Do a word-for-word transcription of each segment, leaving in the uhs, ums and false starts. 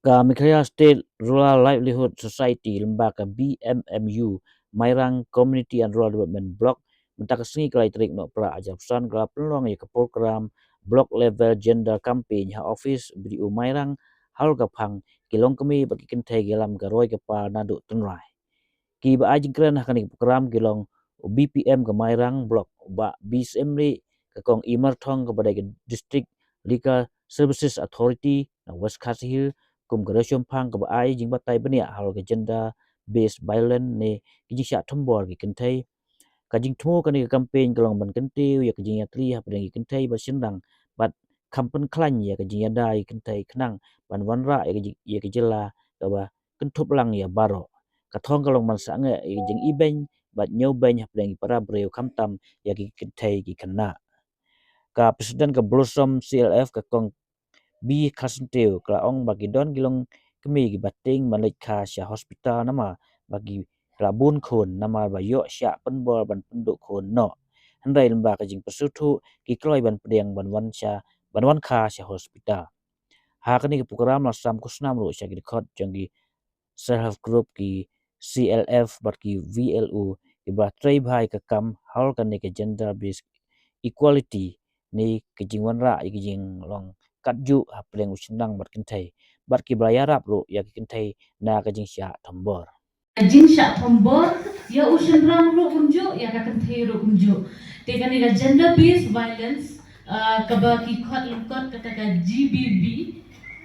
Ka Meghalaya State Rural Livelihood Society lyngba ka B M M U, Mairang Community and Rural Development Block, mynta ka sngi ka lai tarik Nohprah hajar arphew san ka la pynlong ïa ka program Block Level Gender Campaign ha office B D O Mairang, halor ka phang ki longkmie bad ki kynthei ki ïalam ka roi ka par naduh tynrai. Kiba ai jingkren ha kane ka program ki long u B P M ka Mairang Block, u Bah B Syiemlieh, ka Kong Imarthong kaba dei ka District Legal Services Authority na West Khasi Hills, kum ka Riew Shemphang kaba ai jingbatai bniah halor ka gender based violence ne ka jingshah thombor ki kynthei. Ka jingthmu kane ka campaign ka long ban kyntiew ïa ka jingïatylli hapdeng ki kynthei bad shynrang, bad kham pynkhlaiñ ïa ka jingïada ïa ki kynthei khnang ban wanrah ïa ka ji-, ïa ka jylla kaba kynthup lang ïa baroh. Ka thong ka long ban sangeh ïa ka jingibeiñ bad ñiewbeiñ hapdeng ki para briew, khamtam ïa ki kynthei ki khynnah. Ka President ka Blossom C L F, ka Kong B Kharsyntiew, ka la ong ba ki don ki longkmie kiba tieng ban leit kha sha hospital namar ba ki la bun khun, namar ba ïoh shah pynbor ban pynduh khun noh. Hynrei lyngba ka jingpynsngewthuh ki kloi ban pdiang ban wan sha, ban wan kha sha hospital. Ha kane ka program la sam khusnam ruh sha ki dkhot jong ki self help group, ki C L F bad ki V L O, kiba trei bha ïa ka kam halor kane ka gender based equality ne ka jingwanrah ïa ka jinglong katjuh hapdeng u shynrang bad kynthei, bad kiba la ïarap ruh ïa ki kynthei na ka jingshah thombor. Ka jingshah thombor ïa u shynrang ruh kumjuh, ïa ka kynthei ruh kumjuh. Te kane ka gender based violence, ah, kaba ki khot lyngkot kata ka G B V,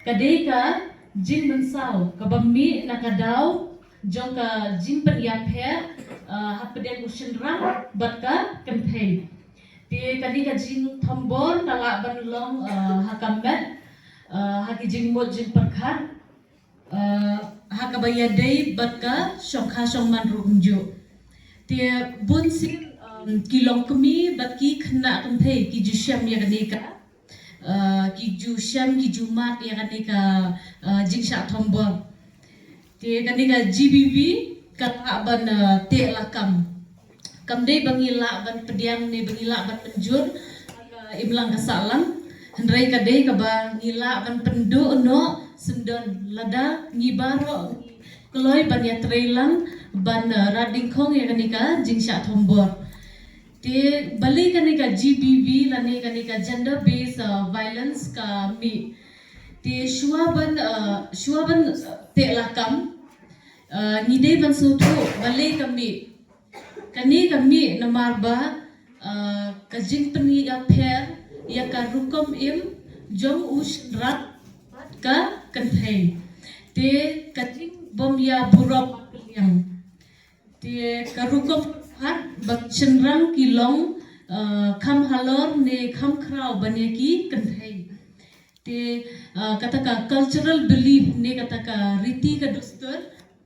ka dei ka jingmynsaw kaba mih na ka daw jong ka jingpynïapher, ah, hapdeng u shynrang bad ka kynthei. Te kane ka jingthombor ka lah ban long, ah, ha ka met, ah, ha ki jingmut jingpyrkhat, ah, ha kaba ïadei bad ka shongkha shongman ruh kumjuh. Te bun sien, um, ki longkmie bad ki khynnah kynthei ki ju shem ïa kane ka, ah, ki ju shem, ki ju mad ïa kane ka, ah, jingshah thombor. Te kane ka G B V ka lah ban, ah, teh lakam. Kam dei ba ngi lah ban pdiang ne ba ngi lah ban mynjur ha ka imlang ka sahlang. Hynrei ka dei kaba ngi lah ban pynduh noh syndon lada ngi baroh ngi kloi ban ïatrei lang ban, ah, rat dyngkhong ïa kane ka jingshah thombor. Te balei kane ka G B V lane kane ka gender based, ah, violence ka mih? Te shuwa ban, ah, shuwa ban, ah, teh lakam, ah, ngi dei ban sngewthuh balei ka mih. Kane ka mih namar ba, ah, ka jingpynïapher ïa ka rukom im jong u shynrang bad ka kynthei. Te ka jingbym ïaburom markylliang. Te ka rukom pyrkhat ba ki shynrang ki long, ah, kham halor ne kham khraw ban ïa ki kynthei. Te, ah, kata ka cultural belief ne kata ka riti ka dustur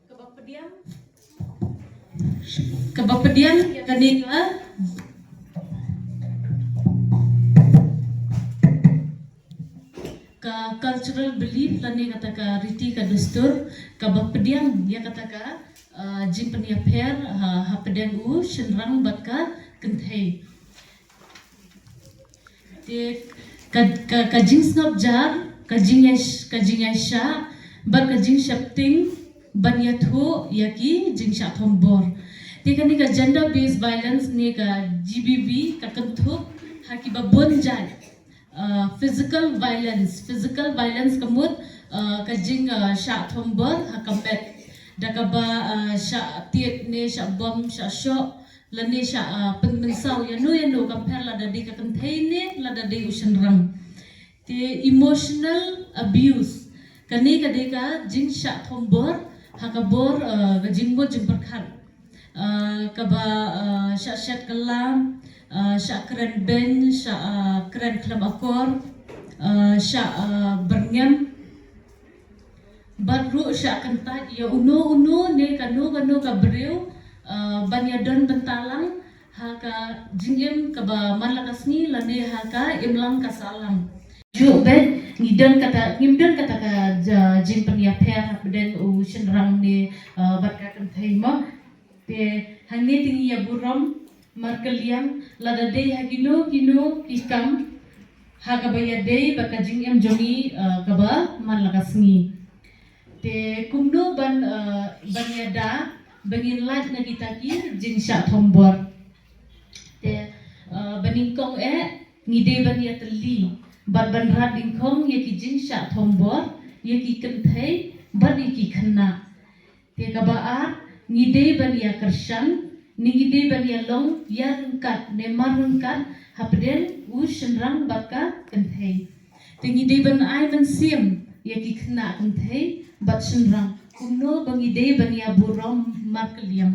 kaba pdiang, kaba pdiang ïa kane ka, ka cultural belief lane kata ka riti ka dustur kaba pdiang ïa kata ka, ah, jingpynïapher ha, hapdeng u shynrang bad ka kynthei. Te ka, ka, ka jingsngap jar, ka jingïash-, ka jingïaishah bad ka jingsheptieng ban ïathuh ïa ki jingshah thombor. Te kane ka gender based violence ne ka G B V ka kynthup ha kiba bun jait. Ah, physical violence, physical violence ka mut, ah, ka jing, ah, shah thombor ha ka met. Da kaba, ah, shah tied ne shah bom, shah shoh, lane shah, ah, pynmynsaw ïano ïano, kam pher lada dei ka kynthei ne lada dei u shynrang. Te emotional abuse, kane ka dei ka jingshah thombor ha ka bor, ah, ka jingmut jingpyrkhat. Ah, kaba, ah, shah shet kylla, ah, shah kren beiñ, shah, ah, kren khlem akor, ah, shah, ah, byrngem. Bad ruh shah kyntait ïa uno uno ne kano kano ka briew, ah, ban ïadon bynta lang ha ka jingim kaba man la ka sngi lane ha ka imlang ka sahlang. Ju bad ngi don kata, ngim don kata ka ja-, jingpynïapher hapdeng u shynrang ne, ah, bad ka kynthei mo. Te hangne te ngi ïaburom markylliang lada dei ha kino kino ki kam ha kaba ïadei bad ka jingim jong ngi, ah, kaba man la ka sngi. Te kumno ban, eh, ban ïada ba ngin lait na kita ki jingshah thombor. Te, eh, ba nyngkong eh ngi dei ban ïatylli bad ban rat dyngkhong ïa ki jingshah thombor ïa ki kynthei bad ïa ki khynnah. Te kaba ar, ngi dei ban ïakyrshan, ne ngi dei ban ïalong ïaryngkat ne marryngkat hapdeng u shynrang bad ka kynthei. Te ngi dei ban ai mynsiem ïa ki khynnah kynthei bad shynrang kumno ba ngi dei ban ïaburom markylliang.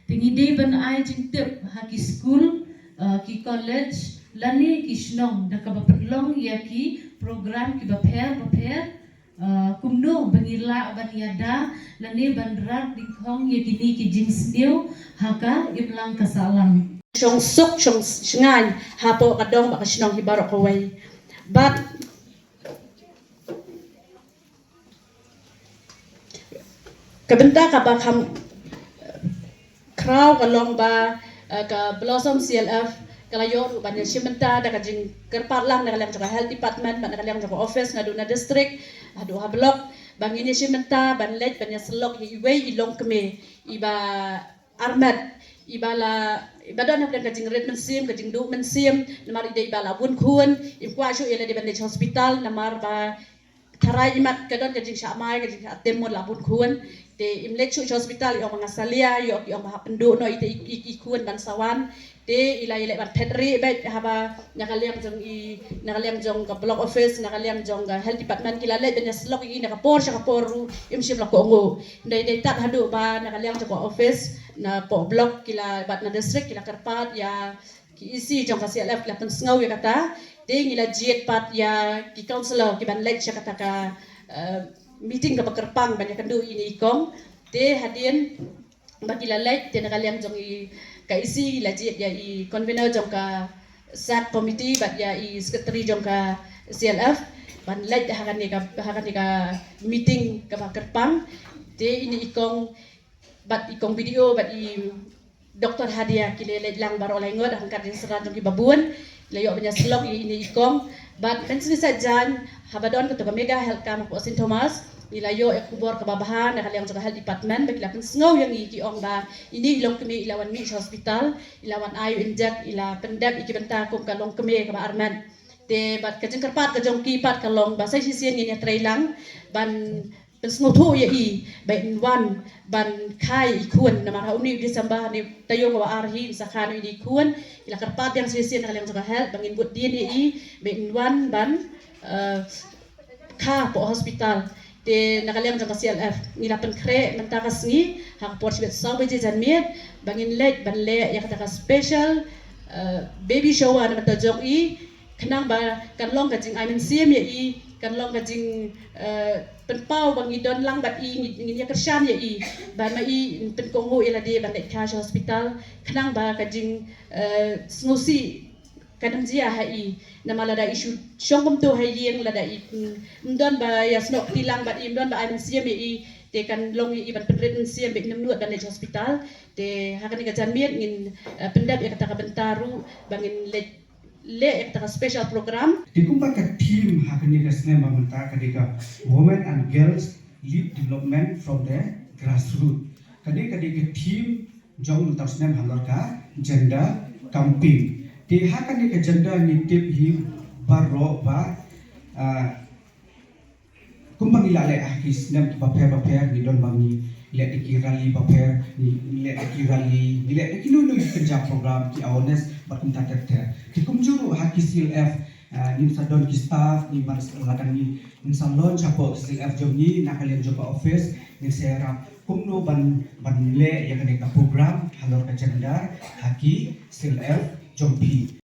Te ngi dei ban ai jingtip ha ki skul, eh, ki college lane ki shnong da kaba pynlong ïa ki program kiba pher bapher, eh, kumno ba ngi lah ban ïada lane ban rat dyngkhong ïa kine ki jingsniew ha ka imlang ka sahlang. Shong suk shong shngaiñ hapoh ka dong bad ka shnong hi baroh kawei. Bad ka bynta kaba kham khraw ka long ba, eh, ka Blossom C L F ka la ïoh ruh ban ïashim bynta da ka jingkyrpad lang na ka liang jong ka health department bad na ka liang jong ka office naduh na district haduh ha block ba ngin ïashim bynta ban leit ban ïasyllok ïa iwei i longkmie iba armet, iba la, iba don hapdeng ka jingrit mynsiem, ka jingduh mynsiem namar i dei iba la bun khun. Im kwah shuh ïa lade ban leit hospital namar ba tharai imat ka don ka jingshah mai, ka jingshah tem mo la bun khun. Te im leit shuh sha hospital, i ong ba nga salia, ïoh ki ong ba hap pynduh noh ita i, i, i khun ban sa wan. Te i la ïaleh ban phet rieh beit haba na ka liang jong i, na ka liang jong ka block office, na ka liang jong ka health department ki la leit ban ïasyllok ïa i na ka por sha ka por ruh im shym la kohnguh. Dei dei tad haduh ba na ka liang jong ka office na poh block ki la bad na district ki la kyrpad ïa ki E C jong ka C L F ki la pynsngew ïa kata. Te ngi la jied pat ïa ki counsellor ki ban leit sha kata ka, eh, meeting kaba kyrpang ban ïakynduh ïa ine i kong. Te hadien ba ki la leit te na ka liang jong i ka E C la jied ïa i convener jong ka sub committee bad ïa i secretary jong ka C L F ban leit ha kane ka, ha kane ka meeting kaba kyrpang. Te ine i kong bad i kong B D O bad i Doctor Hadia ki la leit lang baroh lai ngut, ryngkat ïa ki synran jong ki babun. La ïoh ban ïasyllok ïa ine i kong bad mynsngi Saitjaiñ haba don kato ka mega health camp hapoh Saint Thomas, ngi la ïoh ïa ka khubor kaba bha na ka liang jong ka health department ba ki la pynsngew ïa ngi, ki ong ba ine i longkmie i la wan mih sha hospital, i la wan ai u injek, i la pyndep ïa ki bynta kum ka longkmie kaba armet. Te bad ka jingkyrpad ka jong ki pat ka long ba sa shisien ngin ïatrei lang ban pynsngewthuh ïa i ba in wan ban kha ïa i khun namar ha une u December, ha une u taïew kaba ar hi, in sa kha noh ïa i khun. I la kyrpad biang shisien na ka liang jong ka health ba ngin bud dien ïa i ba in wan ban, eh, kha hapoh hospital. Te na ka liang jong ka C L F ngi la pynkhreh mynta ka sngi ha ka por shibit saw baje janmiet ba ngin leit ban leh ïa kata ka special, eh, baby shower na bynta jong i, khnang ba kan long ka jingai mynsiem ïa i, kan long ka jing, eh, pynpaw ba ngi don lang bad i, ngi, ngin ïakyrshan ïa i ba ma i in pynkohnguh ïa lade ban leit kha sha hospital, khnang ba ka jing, eh, sngewsih kan ym jia ha i. Namar lada i shu shong kumto ha ïing, lada i, mm, ym don ba ïasnoh kti lang bad i, ym don ba ai mynsiem ïa i, te kan long ïa i ban pynrit mynsiem ba in ym nud ban leit sha hospital. Te ha kane ka janmiet ngin, eh, pyndep ïa kata ka bynta ruh ba ngin leit leh ïa kata ka special program. Te kumba ka theme ha kane ka snem ba mynta ka dei ka Women and Girls Lead Development from the Grassroots. Ka dei, ka dei ka theme jong mynta u snem halor ka gender campaign. Te ha kane ka gender ngi tip hi baroh ba, ah, kumba ngi la leh ha ki snem bapher bapher, ngi don ba ngi leh da ki rally bapher, ngi leh da ki rally, ngi leh da ki nunu ki kynja program, ki awareness bad kumta ter ter. Te kumjuh ruh ha ki C L F, ah, ngin sa don ki staff, ngi ban sa, lada ngi, ngin sa launch hapoh ki C L F jong ngi na ka liang jong ka office, ngin sa ïarap kumno ban, ban leh ïa kane ka program halor ka gender ha ki C L F jong phi.